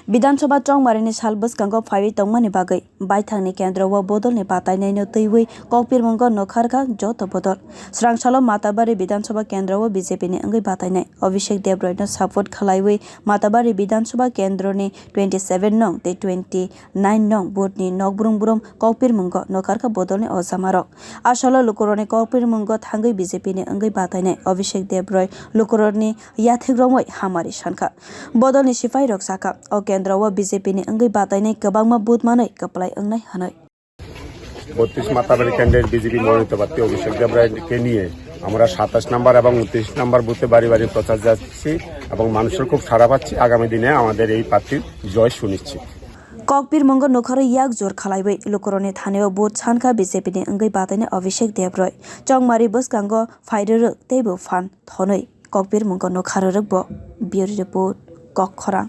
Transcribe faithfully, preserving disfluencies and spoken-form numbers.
Bidhan Sabha chongmarini sal bwskango phaiwi tongmani bagwi baithangni kendro o bodolni batainaino twiwi kokpirmungo nukharkha joto bodol. Srangsalo Matabari Bidhan Sabha kendro o B J P ni wngwi batainai Abhishek Debroy no support khlaiwi Matabari Bidhan Sabha kendroni twenty seven nong tei twenty nine nong booth ni nokbrung brum kokpirmungo nukharkha bodolni ojamarok. Asalo lukurokni kokpirmungo thangwi B J P ni wngwi batainai Abhishek Debroy lukurokni yathek romwi hamari sankha. Bodolni sipairok sakha, o kendro o B J P ni wngwi batainai kwbangma booth manwi kwplai wngnai hwnwi. বত্রিশ মাতাবাড়ি কেন্দ্রের বিজেপি মনোনীত প্রার্থী অভিষেক দেবরায়কে নিয়ে আমরা সাতাশ নম্বর এবং উনত্রিশ নম্বর বুথে বাড়ি বাড়ি প্রচার যাচ্ছি এবং মানুষের খুব সাড়া পাচ্ছি। আগামী দিনে আমাদের এই প্রার্থীর জয় সুনিশ্চিত। Kokpirmungo nukharwi yak jor khlaiwi lukurokni thanio booth sankha B J P ni wngwi batainai Abhishek Debroy. Chongmari bwskango phairwrwk teibo phan thonwi kokpirmungo nukharwrwk bo. Bureau Report, Kokkhorang.